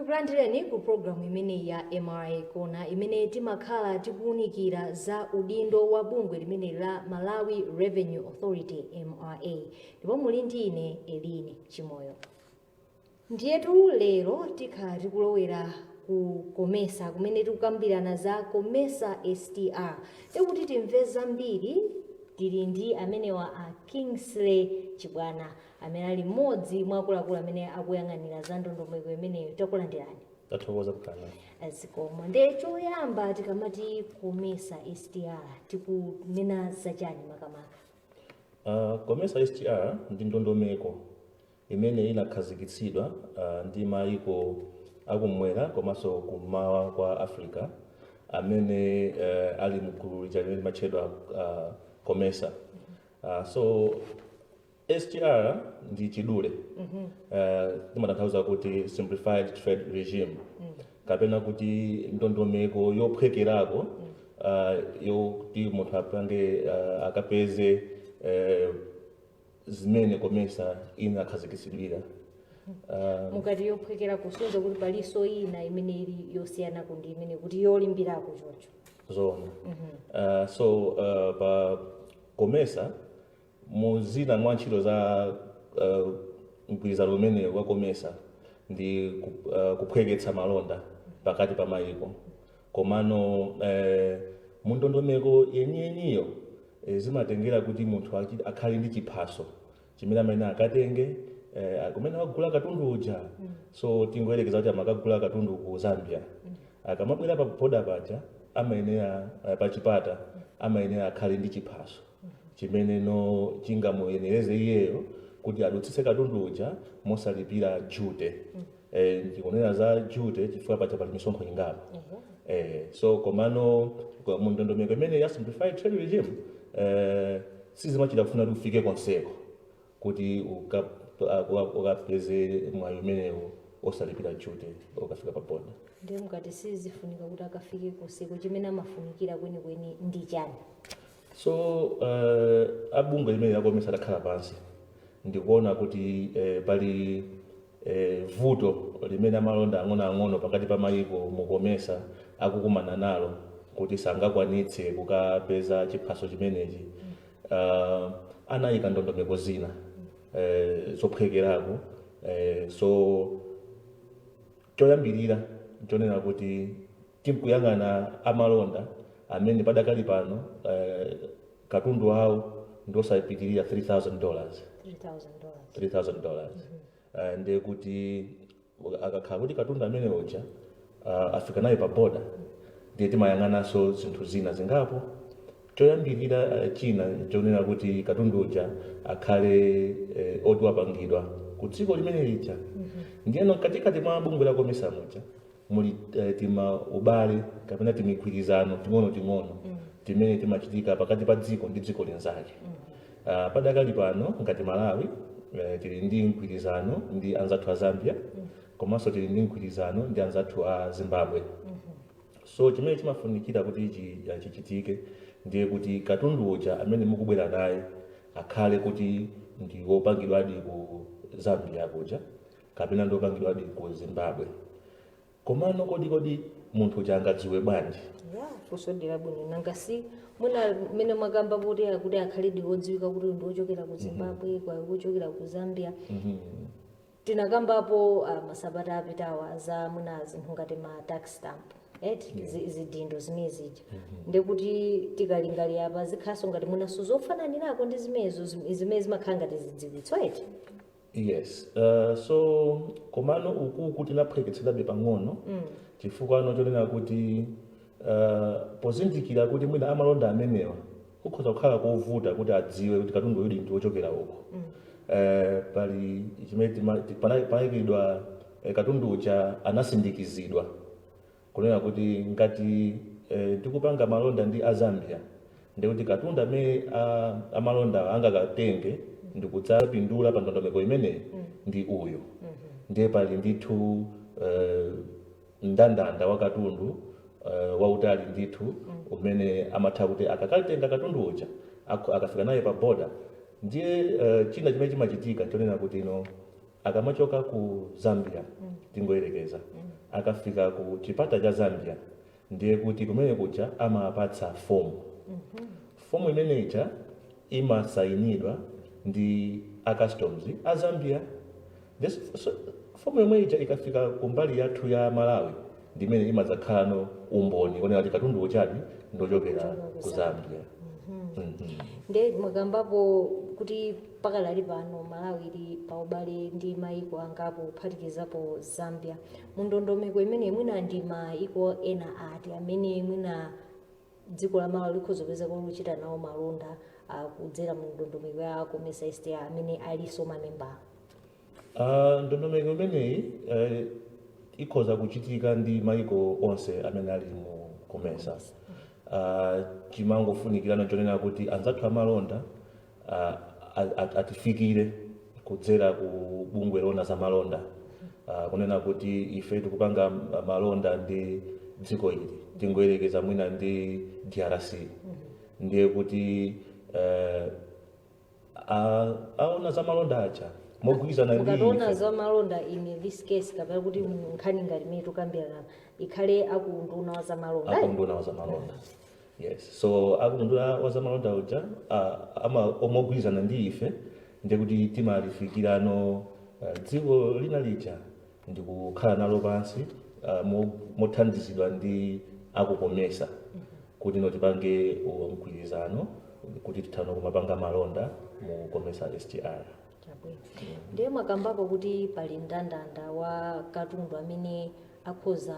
Tikulandireni ku programu imeneyi ya MRA Corner, imene timakhala tikuwunikira za udindo wa bungwe limene la Malawi Revenue Authority, MRA, ndipo muli ndi ine, Eline Chimoyo. Ndiyetu lero tikhala tikulowera ku COMESA, kumene tikukambirana za COMESA STR. Tikuti timve zambiri, tili ndi amenewa, a Kingsley Chibwana, amene ali mmodzi mwa akuluakulu amene akuyang'anira za ndondomeko imeneyo. Takulandirani. Tathokoza kukhala. Zikomo. Nde choyamba, tikamati COMESA STR, tikunena zachani makamaka? COMESA STR ndi ndondomeko imene inakhazikitsidwa ndi mayiko akumwera komanso kummawa kwa Africa amene ali mgulu lija limene limatchedwa COMESA. So STR ndi chidule, timatanthauza kuti Simplified Trade Regime, kapena kuti ndondomeko yophwekerako yokuti munthu apange akapeze zimene COMESA inakhazikitsidwira. Mukati yophwekera, kusonyeza kuti palinso ina imene ili yosiyanako ndi imene kuti yolimbirako choncho? Zoona. So pa COMESA, muzina mwa ntchito za mgwirizano umenewu wa COMESA ndi kuphweketsa malonda pakati pa mayiko. Komano mundondomeko yeniyeniyo zimatengera kuti munthu akhale ndi chiphaso chimene amene akatenge kumene akagula katundu uja. So tingoyerekeza kuti amakagula katundu ku Zambia, akamabwera pa boda paja amayenera, pachipata amayenera akhale ndi chiphaso chimene no chingamuyenereze iyeyo kuti adutsitse katundu uja mosalipira duty. Ndikunena za duty chifukwa paja pali misonkho ingapo. So komano mu ndondomeko imene ya Simplified Trade Regime, sizimachita kufuna kuti ufike konseko kuti ukapeze mwayi umenewo osalipira duty ukafika pa boda. Ndiye mukati sizifunika kuti akafike konseko, chimene amafunikira kwenikweni ndi chani? So abungwe limene la COMESA atakhala pansi ndikuona kuti pali vuto limene amalonda ang'onoang'ono pakati pa mayiko mu COMESA akukumana nalo, kuti sangakwanitse kukapeza chiphaso chimenechi, anayika ndondomeko zina zophwekerako. So choyambirira nchonena kuti timkuyang'ana amalonda amene padakali pano katundu wawo ndiosapitirira $3000. $3000? $3000. Ndiye kuti akakhala kuti katundu amene uja afika naye pa boda, ndiye timayang'ananso zinthu zina zingapo. Choyambirira, china chonena kuti katundu uja akhale oti wapangidwa ku dziko limene lija. Ndiyeno katikati mwa bungwe la COMESA muja muli tima ubale kapena timigwirizano ting'ono-ting'ono timene timachitika pakati pa dziko ndi dziko linzake. Padakali pano ngati Malawi, tili ndi mgwirizano ndi anzathu a Zambia, komanso tili ndi mgwirizano ndi anzathu a Zimbabwe. So chimene chimafunikira kuti chichitike ndiye kuti katundu uja amene mukubwera naye akhale kuti ndi wopangidwadi ku Zambia kuja kapena ndi wopangidwadi ku Zimbabwe. Komano kodi munthu uja angadziwe bwanji? Ya, funso ndi labwino. Nanga si mwina mmene mwakamba kuti akhaledi wodziwika kuti ndi wochokera ku Zimbabwe kwa wochokera ku Zambia. Tinakambapo masabata apitawa za mwina zinthu ngati ma tax stamp, eti? Zidindo zimene zija, ndekuti tikalingalira apa zikhalanso ngati mwinaso zofananirako ndi zimenezo, zimene zimakhala ngati zidziwitso, eti? Yes. So komano ukuku tinaphweketserabe pang'ono, chifukwa ano chonena kuti pozindikira kuti mwina amalonda amenewa kukhoza kukhala kovuta kuti adziwe kuti katundu uyudi ndi wochokera uko, pali chimene panayikidwa, katundu uja anasindikizidwa, kunena kuti ngati tikupanga malonda ndi a Zambia, ndikuti katundu amene amalonda angakatenge ndikudzapindula pa ndondomeko imeneyi ndi uyu. Ndiye pali ndithu mndandanda wa katundu wautali ndithu umene amatha kuti akakatenga katundu uja akafika naye pa boda. Ndiye china chimene chimachitika nchonena kuti ino Akamachoka ku Zambia, tingoyerekeza, akafika ku chipata cha Zambia, ndiye kuti kumene kuja amapatsa fomu. Fomu imene ija imasayinidwa ndi a customs a Zambia. So, fomu yomwe ija ikafika kumbali yathu ya Malawi, ndimene imadzakhalano umboni onena kuti katundu uchadi ndochokera ku Zambia. Nde mwakambapo kuti pakalali pano Malawi ili paubale ndi maiko angapo, kuphatikizapo Zambia. Mundondomeko imene, mwina ndi maiko ena ati amene mwina dziko la Malawi likhoza kupeza kuchita nawo malonda kudzera mu ndondomeko ya COMESA STR amene alinso mamembala? Ndondomeko imeneyi ikhoza kuchitika ndi maiko onse amene ali mu COMESA. Chimangofunikirana chonena kuti anzathu amalonda atifikire kudzera ku bungwe lona za malonda, kunena kuti ife tikupanga malonda ndi dziko ili, tingoyerekeza mwina ndi DRC, ndiye kuti aona za malonda aja mogwirizana ndi Mukationa ife. za malonda, in this case, kapena kuti nkhani ngati imene tikukambirana, ikhale akunduna wa za malonda? Akunduna wa za malonda, yes. So akunduna wa za malonda uja ama omogwirizana ndi ife, ndiye kuti timalifikirano dziko lina lija ndikukhala nalo pansi mothandizidwa ndi aku COMESA kuti no tipange mgwirizano kuti tithano kumapanga malonda mu COMESA STR. Chabwino. Ndiye mwakambapo kuti pali mndandanda wa katundu amene akhoza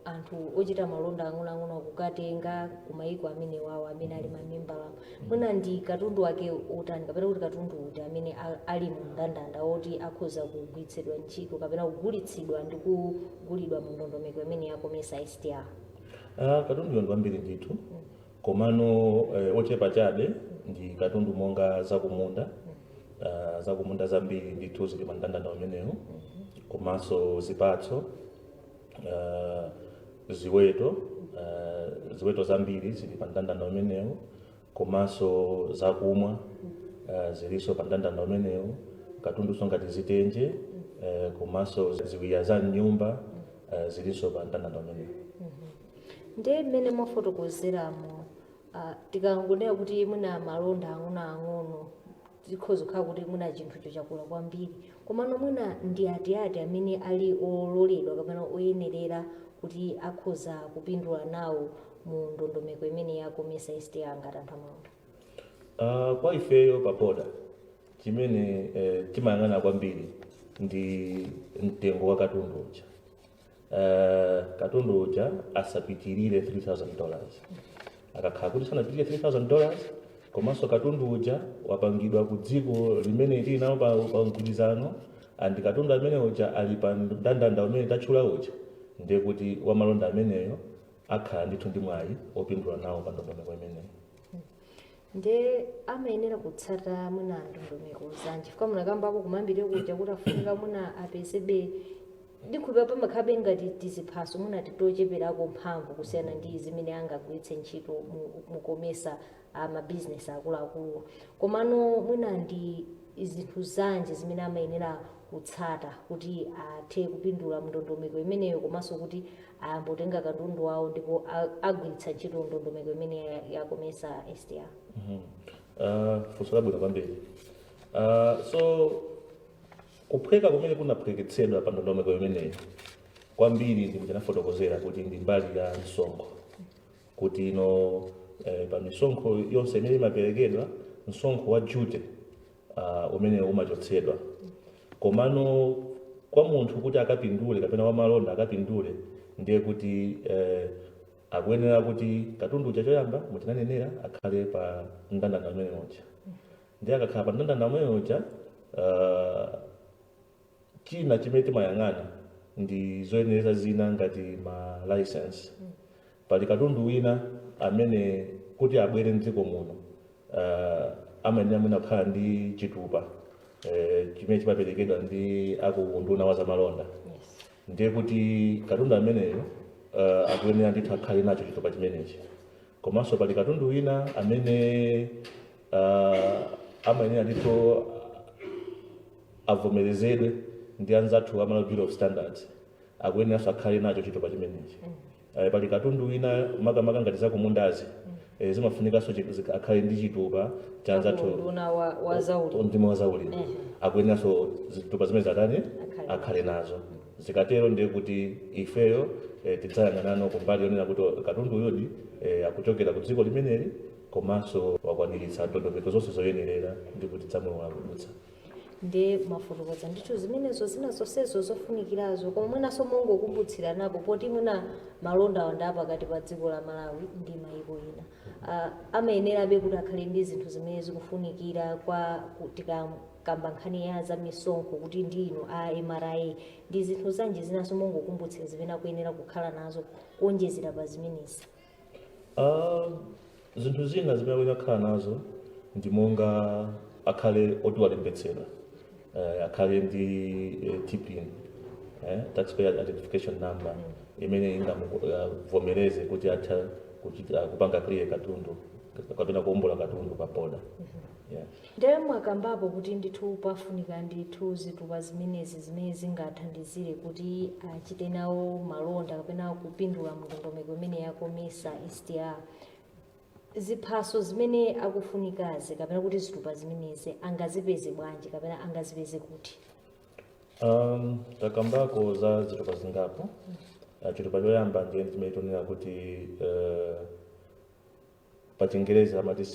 anthu ochita malonda ang'onoang'ono kukatenga ku mayiko amene wawo amene ali mamembala. Mwina ndi katundu wake otani, kapena kuti katundu uti amene ali mu mndandanda woti akhoza kugwiritsidwa ntchito kapena kugulitsidwa ndi kugulidwa mu ndondomeko imene ya COMESA STR? Katundu ndi kwambiri ndithu, komano ochepa chabe ndi katundu monga zakumunda. Zakumunda zambiri ndithu zili pa mndandanda umenewu, komanso zipatso, ziweto, ziweto zambiri zili pa mndandanda umenewu, komanso zakumwa zilinso pa mndandanda umenewu, katundunso ngati zitenje, komanso ziwiya za mnyumba zilinso pa mndandanda umenewu. Ndiye mmene mwafotokozeramo, tikangonena kuti mwina malonda ang'onoang'ono, zikhoza kukhala kuti mwina chinthucho chakula kwambiri, komano mwina ndi atiati amene ali ololedwa kapena oyenerera kuti akhoza kupindula nawo mu ndondomeko imene ya COMESA STR ngati anthu amalonda? Kwa ifeyo pa boda, chimene timayang'ana kwambiri ndi mtengo wa katundu uja. Katundu uja asapitirire $3000. Akakhala kuti sanapitirire $3000, komanso katundu uja wapangidwa ku dziko limene tili nawo pa mgwirizano, and katundu amene uja ali pa mndandanda umene tatchula uja, ndiye kuti wamalonda ameneyo akhala ndithu ndi mwayi opindula nawo pa ndondomeko imeneyo. Nde amayenera kutsata mwina ndondomeko zanji? Chifukwa munakambako kumayambiriro kuja kuti afunika mwina apezebe, ndikhulupira pamakhabe ngati tiziphaso mwina titocheperako mphamvu kusiyana ndi zimene angagwiritse ntchito mu COMESA amabizinesi akuluakuluwa, komano mwina ndi zinthu zanji zimene amayenera kutsata kuti athe kupindula mndondomeko imeneyo, komanso kuti ayambotenga katundu wawo ndipo agwiritsa ntchito ndondomeko imene ya COMESA STR? Funso labwino kwambiri. So kuphweka kumene kunaphweketsedwa pa ndondomeko imeneyi kwambiri ndi kuchanafotokozera kuti ndi mbali ya msonkho, kuti ino pa misonkho yonse imene imaperekedwa, msonkho wa duty umene umachotsedwa. Komano kwa munthu kuti akapindule kapena wamalonda akapindule, ndiye kuti akuyenera kuti katundu uja choyamba muchinanenera akhale pa mndandanda umene uja. Ndiye akakhala pa mndandanda umene uja, china chimene timayang'ana ndi zoyenereza zina ngati ma license. Pali katundu wina amene kuti abwere mdziko muno amayenera mwina kukhala ndi chitupa chimene chimaperekedwa ndi aku unduna wa zamalonda. Ndiye kuti katundu ameneyo akuyenera ndithu akhale nacho chitupa chimenechi. Komanso pali katundu wina amene amayenera ndithu avomerezedwe ndi anzathu a Malawi Bureau of Standards akuyeneranso akhale nacho chitupa chimenechi. Pali katundu wina, makamaka ngati zakumundazi, zimafunikanso akhale ndi chitupa cha anzathu Unduna wa zaulimi. Ndimo wa zaulimi akuyeneranso zitupa zimene zatani Akhale. Akhale nazo. Zikatero ndiye kuti ifeyo tidzayang'anano kumbali yonena kuti katundu uyodi akuchokera ku dziko limeneli komanso wakwaniritsa ndondomeko zonse zoyenerera ndi kuti tidzamulola kudutsa. Ndiye mafotokoza ndithu zimenezo, zina zonsezo zofunikirazo, koma mwinanso mongokumbutsiranapo, poti mwina malonda awa ndi apakati pa dziko la Malawi ndi mayiko ina, amayenerabe kuti akhale ndi zinthu zimene zikufunikira kwa tikakamba nkhani ya za misonkho, kuti ndi inu a MRA, ndi zinthu zanji zinanso mongokumbutsira zimene akuyenera kukhala nazo kuonjezera pa zimenezi? Zinthu zina zimene akuyenera kukhala nazo ndi monga akhale oti walembetsedwa, akhale ndi TPIN, taxpayer identification number, imene ingamuvomereze kuti atha kupanga clear katundu kapena kuwombola katundu pa boda, yeah. Ndiye mwakambapo kuti ndithu pafunika ndithu zitupa zimenezi zimene zingathandizire kuti achite nawo malonda kapena kupindula mndondomeko imene ya COMESA STR. Ziphaso zimene akufunikazi kapena kuti zitupa zimenezi angazipeze bwanji kapena angazipeze kuti? Takambako za zitupa zingapo. Chitupa choyamba ndiye chimene tonena kuti pa Chingerezi amati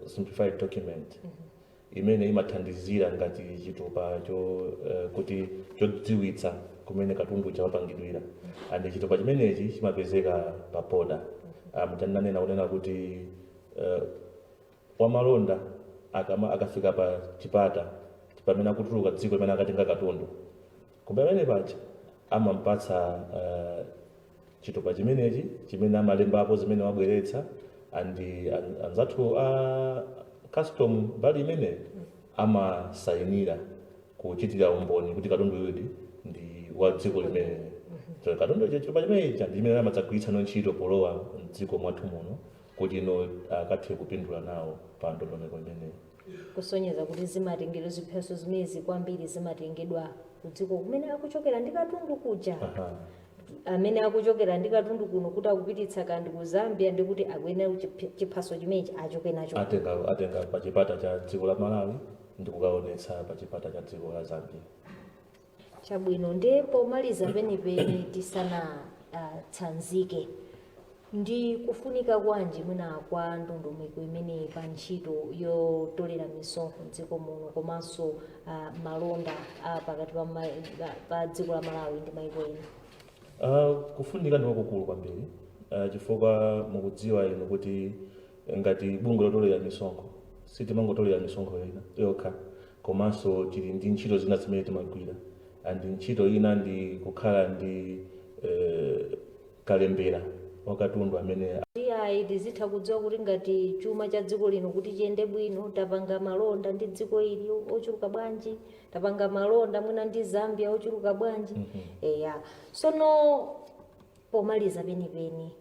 simplified document, imene imathandizira ngati chitupa cho kuti chodziwitsa kumene katundu chawapangidwira, and chitupa chimenechi chimapezeka pa boda. Chananena kunena kuti wamalonda akafika pa chipata pamene akutuluka dziko limene akatenga katundu, kumene paja amampatsa chitupa chimenechi chimene amalembapo zimene wabweretsa, and anzathu a custom mbali imene amasayinira kuchitira umboni kuti katundu uyudi ndi wa dziko limene. So katundu, chitupa chimenechi ndi chimene amadzagwiritsa ntchito polowa mdziko mwathu muno kuti ino akathe kupindula nawo pa ndondomeko imeneyi. Kusonyeza kuti zimatengedwa ziphaso zimenezi kwambiri zimatengedwa ku dziko kumene akuchokera ndi katundu kuja. Amene akuchokera ndi katundu kuno kuti akupititsa kandi ku Zambia, ndi kuti akuyenera kuti chiphaso chimenechi achoke nacho. Atenga pa chipata cha dziko la Malawi ndi kukaonetsa pa chipata cha dziko la Zambia. Chabwino, ndiye pomaliza penipeni, tisana tsanzike, ndi kufunika kwanji mwina kwa ndondomeko imeneyi pa ntchito yotolera misonkho mdziko muno komanso malonda pakati pa dziko la Malawi ndi maiko ena? Kufunika ndi kwakukulu kwambiri, chifukwa mukudziwa inu kuti ngati bungwe lotolera misonkho sitimangotolera misonkho ina yokha, komanso tili ndi ntchito zina zimene timagwira, and ntchito ina ndi kukhala ndi kalembera wa katundu amene Ayi, tizitha kudziwa kuti ngati chuma cha dziko lino kuti chiyende bwino, tapanga malonda ndi dziko ili ochuluka bwanji, tapanga malonda mwina ndi Zambia ochuluka bwanji. Eya, sono pomaliza penipeni,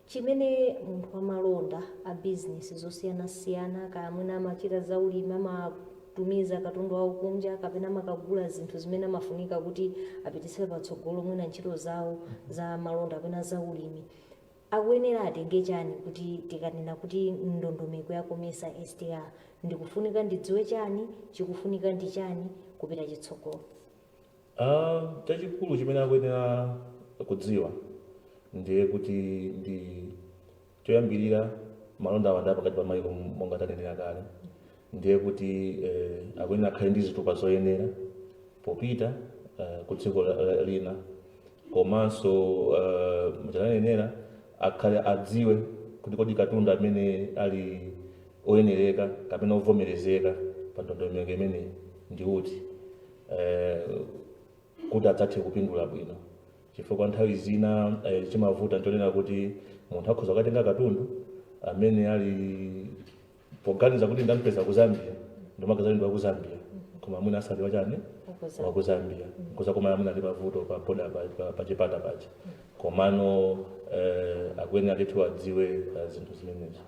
chimene munthu wamalonda a bizinesi zosiyanasiyana, kaya mwina amachita zaulimi, amatumiza katundu wawo kunja kapena amakagula zinthu zimene amafunika kuti apititsire patsogolo mwina ntchito zawo za malonda kapena zaulimi, akuyenera atenge chani kuti tikanena kuti ndondomeko ya COMESA STR, ndikufunika ndidziwe chani, chikufunika ndi chani kupita chitsogolo? Chachikulu chimene akuyenera kudziwa ndiye kuti ndi choyambirira, malonda awanda pakati pa mayiko monga tanenera kale, ndiye kuti akuyenera akhale ndi zitupa zoyenera popita ku dziko lina, komanso chananenera akhale adziwe kuti kodi katundu amene ali oyenereka kapena ovomerezeka pa ndondomeko imeneyi ndi uti, kuti adzathe kupindula bwino, chifukwa nthawi zina chimavuta nchonena kuti munthu akhoza kukatenga katundu amene ali poganiza kuti ndampeza ku Zambia, ndomagaza ndi wa ku Zambia, koma mwina asali wachani wa ku Zambia, nkuza koma mwina ali pavuto pa boda pa chipata paja. Komano akuyenera ndithu adziwe zinthu zimenezo.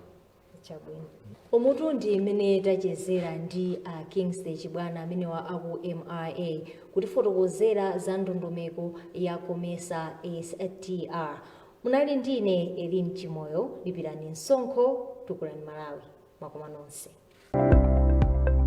Chabwino. Umutu ndi imene tachezera ndi a Kingsley Chibwana amenewa aku MRA kutifotokozera za ndondomeko ya COMESA STR. Munali ndine Elin Chimoyo. Lipirani msonkho, tukulani Malawi. Makoma nonse.